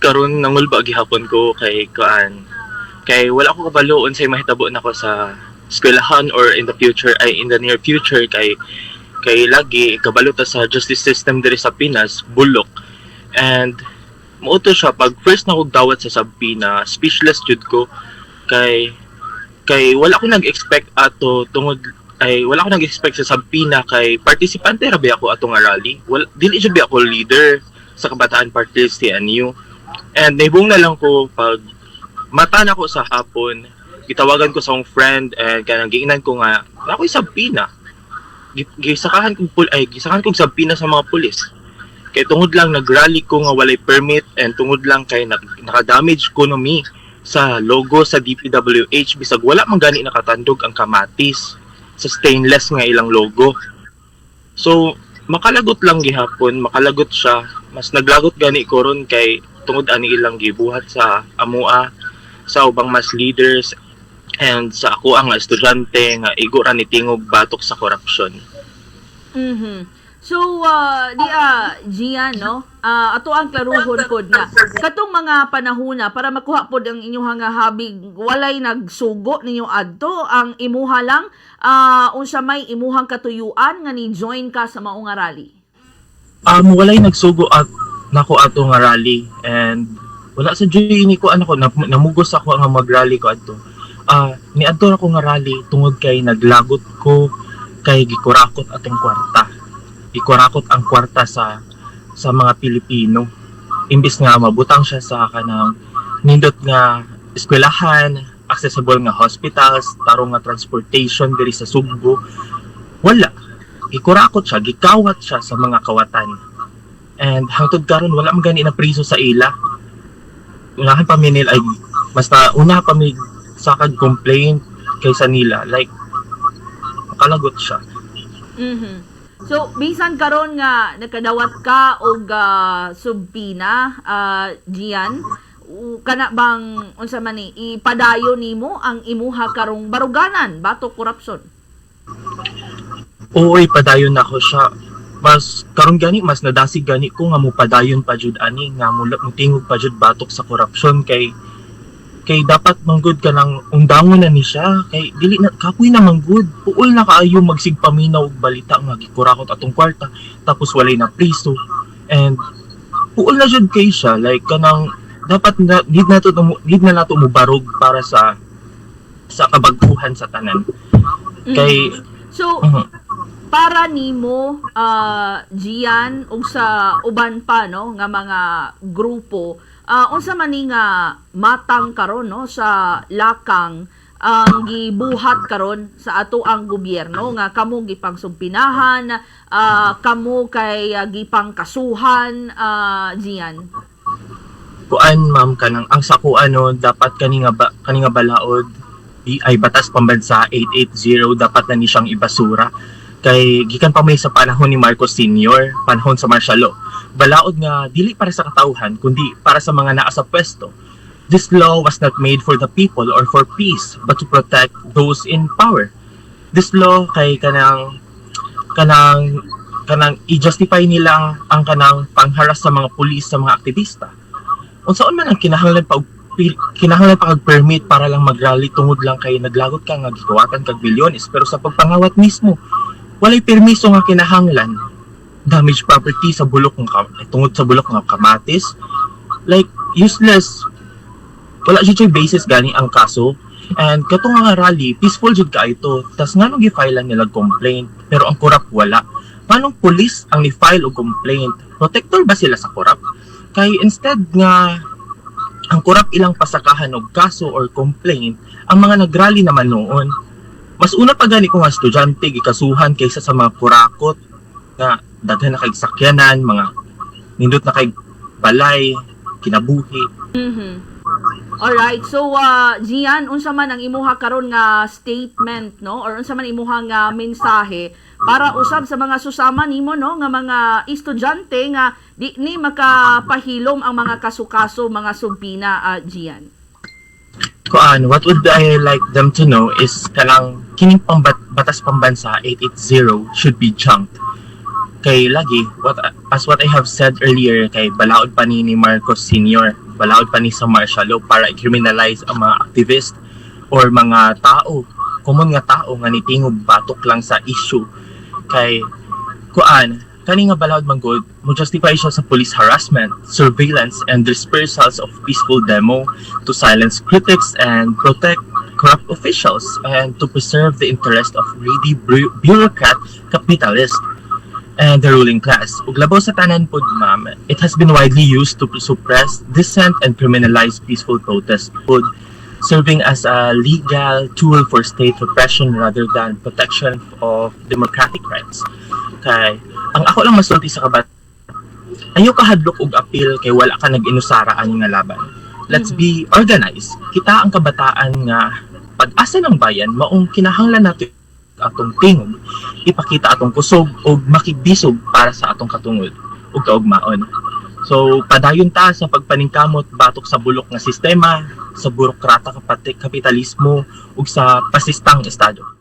Karon nangulba gihapon ko kay kuan, kay wala ko kabalo unsay mahitabo nako sa eskwelahan or in the future, ay, in the near future, kay lagi kabalo ta sa justice system diri sa Pinas, bulok. And mao to siya, pag first na kog dawat sa subpoena, speechless jud ko kay wala ko nag-expect ato, tungod ay wala ko nag-expect sa subpoena kay partisipante ra ba ako ato nga rally. Wala, dili jud ba ako leader sa Kabataan Party List TNU. And nahibong na lang ko pag mata na ko sa hapon, gitawagan ko sa akong friend and kanang giingnan ko nga ako'y subpoena. Gisakahan kong pul ay gisakahan kong subpoena sa mga pulis. Kay tungod lang nag-rally ko nga walay permit and tungod lang kay naka-damage ko no mi sa logo sa DPWH bisag wala man gani nakatandog ang kamatis sa stainless nga ilang logo. So makalagot lang gihapon, makalagot siya. Mas naglagot gani ko ron kay tungod ani ilang gibuhat sa amua, sa ubang mas leaders and sa ako ang estudyante nga igo ra ni tingog batok sa korupsyon. So, di Gian, no? Ato ang klaruhon pod nga katong mga panahona, para makuha pod ang inyong nga habig, walay nagsugo ninyo adto, ang imuha lang unsa may imuhang katuyuan nga ni join ka sa mao nga rally? Walay nagsugo at nako ato nga rally and wala sa joy ni ko ano ko namugos ako nga mag-rally ko adto. Ni adto ako nga rally tungod kay naglagot ko kay gikurakot atong kwarta. Gikurakot ang kwarta sa mga Pilipino. Imbis nga mabutang siya sa kanang nindot nga eskwelahan, accessible nga hospitals, tarong nga transportation diri sa Sugbo, wala. Gikurakot siya, gikawat siya sa mga kawatan. And hangtod karon wala man gani na priso sa ila. Unahan pa mi nila, ay basta una pa mi sakag complaint kaysa nila, like makalagot siya. So, bisan karon nga nakadawat ka og subpoena, Gian, kana bang unsa man ni ipadayon nimo ang imuha karong baruganan batok korupsyon? Oo, padayon nako siya. Mas karon gani mas nadasig gani ko nga mopadayon pa jud ani nga mutingog pa jud batok sa korupsyon kay dapat manggod ka ng undangon na ni siya kay dili na kapoy na manggod, puol na kaayo magsigpaminaw og balita nga gikurakot atong kwarta tapos walay na priso. And puol na jud kay siya, like kanang dapat na need na nato mobarog para sa kabagkuhan sa tanan kay So, para nimo, Gian, ug sa uban pa no nga mga grupo, unsa man ni nga matang karon no sa lakang ang gibuhat karon sa ato ang gobyerno nga kamo gipangsubpinahan, kamo kay gipangkasuhan, Gian? Kuan, ma'am, kanang ang sa ano, dapat kani nga balaod di ay Batas Pambansa 880, dapat na ni siyang ibasura kay gikan pa may sa panahon ni Marcos Sr., panahon sa martial law, balaod nga dili para sa katawhan kundi para sa mga naa sa pwesto. This law was not made for the people or for peace but to protect those in power. This law kay kanang i-justify nila ang kanang pangharas sa mga pulis sa mga aktivista. Unsaon man ang kinahanglan pa kag permit para lang mag-rally tungod lang kay naglagot ka nga gikawatan kag bilyones, pero sa pagpangawat mismo walay permiso nga kinahanglan? Damage property sa bulok ng tungod sa bulok ng kamatis, like useless, wala jud basis gani ang kaso. And kato nga rally, peaceful jud kaayo to, tas nganong gi-file nila complaint pero ang corrupt wala? Paano police ang ni-file og complaint? Protector ba sila sa corrupt? Kay instead nga ang corrupt ilang pasakahan og kaso or complaint, ang mga nagrally naman noon. Mas una pa gani ko nga estudyante gikasuhan kaysa sa mga kurakot nga daghan na kay sakyanan, mga nindot na kay balay, kinabuhi. Alright. So, Gian, unsa man ang imuha karon nga statement, no? Or unsa man imuha nga mensahe para usab sa mga susama nimo, no, nga mga estudyante nga di ni makapahilom ang mga kaso-kaso, mga subpoena, Gian? Kuan, what would I like them to know is kanang kining Batas Pambansa 880 should be junked. Kay lagi, what as what I have said earlier, kay balaod pa ni Marcos Sr. Balaod pa ni sa martial law para i-criminalize ang mga activist or mga tao, common nga tao nga nitingog batok lang sa issue. Kay kuan, kani nga balaod man gud mo justify siya sa police harassment, surveillance and dispersals of peaceful demo to silence critics and protect corrupt officials and to preserve the interest of greedy bureaucrat capitalist and the ruling class. Ug labaw sa tanan pod, ma'am, it has been widely used to suppress dissent and criminalize peaceful protest pod, serving as a legal tool for state repression rather than protection of democratic rights. Kay ang ako lang masulti sa kabat, ayaw ka hadlok og apil kay wala ka nag-inusara ani nga laban. Let's be organized. Kita ang kabataan nga pag-asa ng bayan, maong kinahanglan nato atong tingog, ipakita atong kusog ug makigbisog para sa atong katungod ug kaugmaon. So padayon ta sa pagpaningkamot batok sa bulok nga sistema, sa burokrata kapitalismo ug sa pasistang estado.